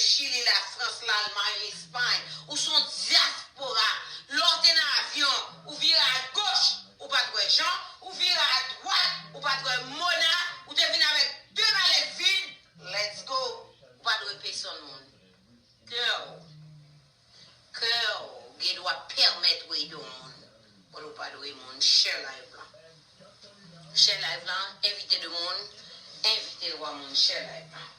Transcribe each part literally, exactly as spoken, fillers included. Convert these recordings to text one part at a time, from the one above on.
Chili, Lafrans, Lalmay, Lespay. Ou se yon dyaspora. Lè w te nan avyon, ou vire agoch, ou pa t wè Jan, ou vire adwat, ou pa t wè Mona, ou te vin avèk de malèt vid, let's go. Ou pa dwe pèsonn moun. Kè w, kè w gen dwa pèmèt w ede yon moun, but ou pa dwe moun. Share live lan. Share live lan, envite de moun, envite twa moun, share live lan.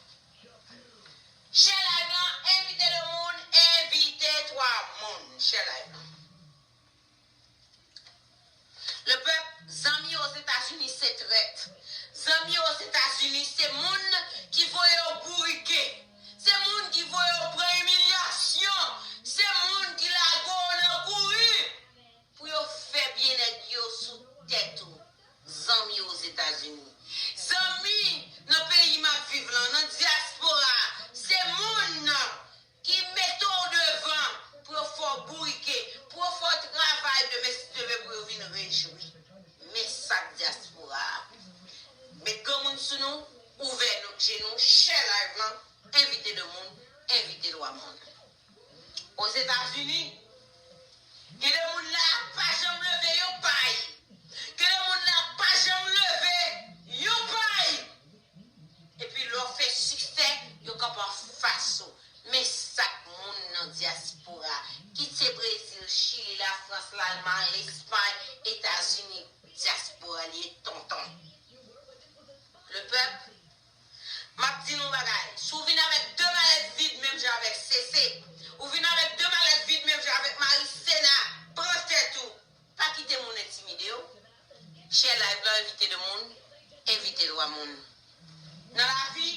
Share live lan, envite de moun, envite twa moun, share live lan. Lepèp, zanmi Ozetazini se trèt. Zanmi Ozetazini se moun ki voye w bourike. Se moun ki voye w pran imilyasyon. Se moun ki lage w nan kouri pou yo fè byennèt yo sou tèt ou. Zanmi Ozetazini. Zanmi nan peyi m ap viv lan, nan dyaspora, se moun ki mete w devan pou yo fè w bourike, pou yo fè w travay demen si Dye vle pou yo vin rejwi. Men sa k dyaspora a. Met granmoun sou nou, ouvè nou, je nou, share live lan, envite de moun, envite twa moun. Ozetazini, gen de moun la pa janm leve yon pay. Gen de moun la pa janm leve yon pay. Epi lè w fè siksè, yo kanpe anfas ou. Men sa k moun nan dyaspora, kit se Brezil, Chili, Lafrans, Lalmay, Lespay, Etazini, dyaspora li ye tonton. Lepèp, m ap di nou yon bagay. Si w vin avèk de malèt vid menm jan avèk Sese, ou vin avèk de malèt vid menm jan avèk Marisena, pran tèt ou. Pa kite moun entimide w. Share live lan, envite de moun, envite twa moun. Nan lavi,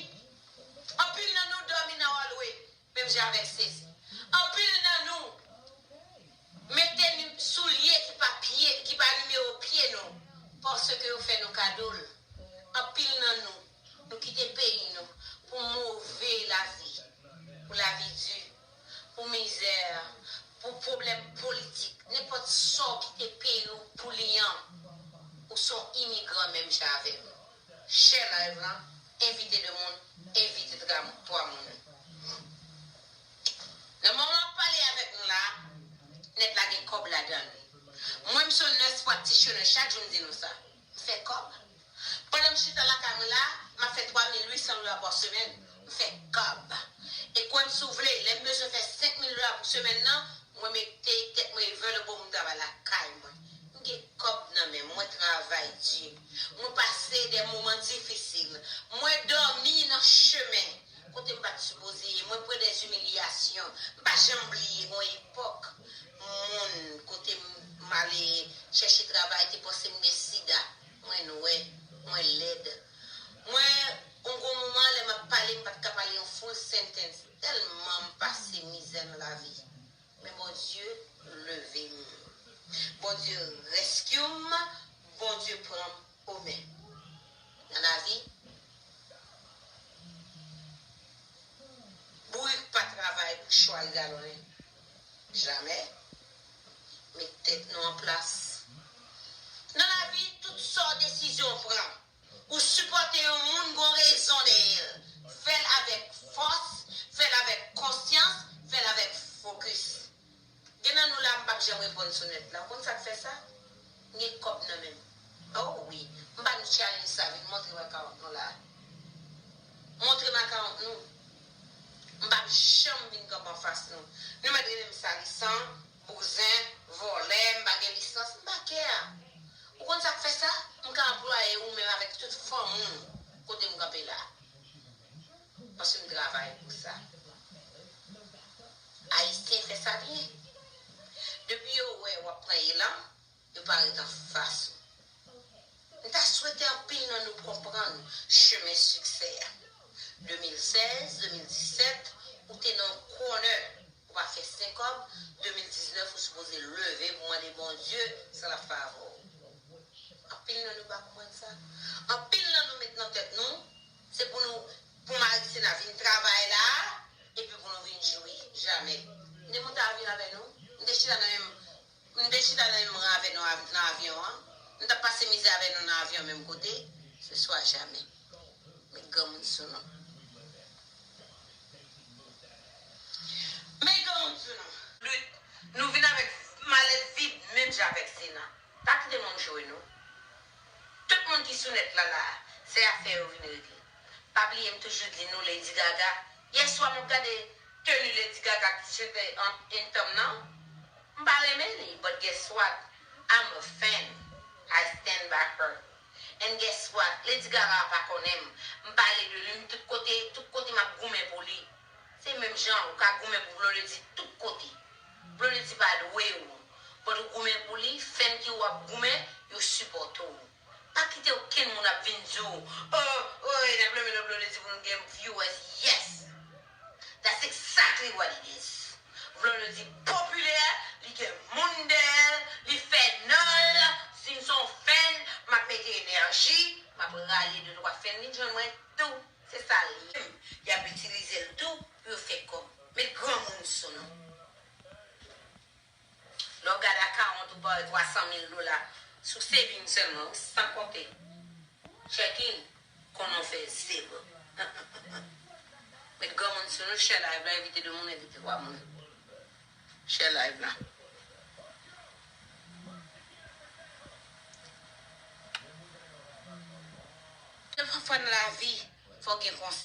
anpil nan nou dòmi nan hallway, menm jan avèk Sese. Anpil nan nou mete ni-, soulye ki pa pye, ki pa nimewo pye nou, paske yo fè nou kado l. Anpil nan nou, nou kite peyi nou pou move lavi, pou lavi di, pou mizè, pou pwoblèm politik, nenpòt sa w kite peyi w pou li an, ou se yon imigran menm jan avè m. Share live lan, envite de moun, envite twa moun. Nan moman m ap pale avèk nou la, nèt la gen kòb ladan l. Mwen, m se yon nurse practitioner, chak jou m di nou sa. M fè kòb. Pandan m chita lakay mwen la, m ap fè twa mil uit san dola pa semèn. M fè kòb. E kwè m si w vle, lè m bezwen fè senk mil dola pou semèn nan, mwen mete tèt mwen available pou m travay lakay mwen. M gen kòb nan men m, mwen travay di. Mwen pase de moman difisil. Mwen dòmi nan chemen kote m pa t sipoze ye. Mwen pran de imilyasyon. M pa janm bliye yon epòk, moun kote m, m ale chèche travay te panse m gen sida. Mwen nwè, mwen lèd. Mwen, yon gwo moman, lè m ap pale, m pa t ka pale yon full sentence. Tèlman m pase mizè nan lavi. Men Bondye leve m. Bondye rescue m. Bondye pran m o men. Nan lavi, bourik pa travay pou chwal galonnen. Jamè. Met tèt nou an plas. Nan lavi, tout sòt desizyon w pran, ou sipòte yon moun, gon rezon dèyè l. Fè l avèk fòs, fè l avèk konsyans, fè l avèk fokis. Gen nan nou la, m p ap janm reponn sou nèt la. Ou konn sa k fè sa? M gen kòb nan men m. Oh wi, m ba nou challenge sa, vin montre m akawont nou la. Montre m akawont nou. M p ap janm vin kanpe anfas nou. Nou mèt rele m salisan, bouzen, vòlè, m pa gen lisans, m pa care. Ou konn sa k fè sa? M ka anplwaye ou menm avèk tout fanmi w kote m kanpe la. Paske m travay pou sa. Ayisyen fè sa byen. Depi yo wè w ap pran elan, yo parèt anfas ou. M ta swete anpil nan nou konprann chemen siksè a. De mil sèz, de mil disèt, ou te nan yon kònè, ou pa fè senk kòb, de mil diznèf, ou sipoze leve pou mande Bondye sa l ap fè avè w. Anpil nan nou pa konprann sa. Anpil nan nou met nan tèt nou, se pou nou, pou Marisena vin travay la, epi pou nou vin jwi. Jamè. M te monte avyon avè nou. M te chita nan menm, m te chita nan menm ran avè nou av-, nan avyon an. M t ap pase mizè avè nou nan avyon menm kote. Se swa jamè. Met granmoun sou nou. Nèt la la, se afè yo vin regle. Pa bliye m toujou di nou Lady Gaga. Yèswa m ap gade teni Lady Gaga ki chante an anthem nan. M pa renmen li, but guess what? I'm a fan. I stand by her. And guess what? Lady Gaga pa konnen m. M pale de li, m tout kote, tout kote m ap goumen pou li. Se menm jan ou ka goumen pou Blondedy tout kote. Blondedy pa dwe ou. But ou goumen pou li, fan ki ou ap goumen, yo sipòte ou. Pa kite okenn moun ap vin di w, oh, oh, e n ap lonmen nan Blondedy pou nou gen viewers. Yes! That's exactly what it is. Blondedy popilè, li gen moun dèyè l, li fè nan l. Si m se yon fan, m ap mete enèji, m ap rale de twa fan li jwenn mwen tou. Se sa l ye. Y ap itilize l tou pou yo fè kòb. Met granmoun sou nou. Lè w gade akawont ou pa wè twa san mil dola sou saving sèlman, wi, san konte checking, konnen w fè zewo. Met granmoun sou nou, share live la, envite de moun, envite twa moun. Share live la. Fwa nan lavi, fò w gen konsyans.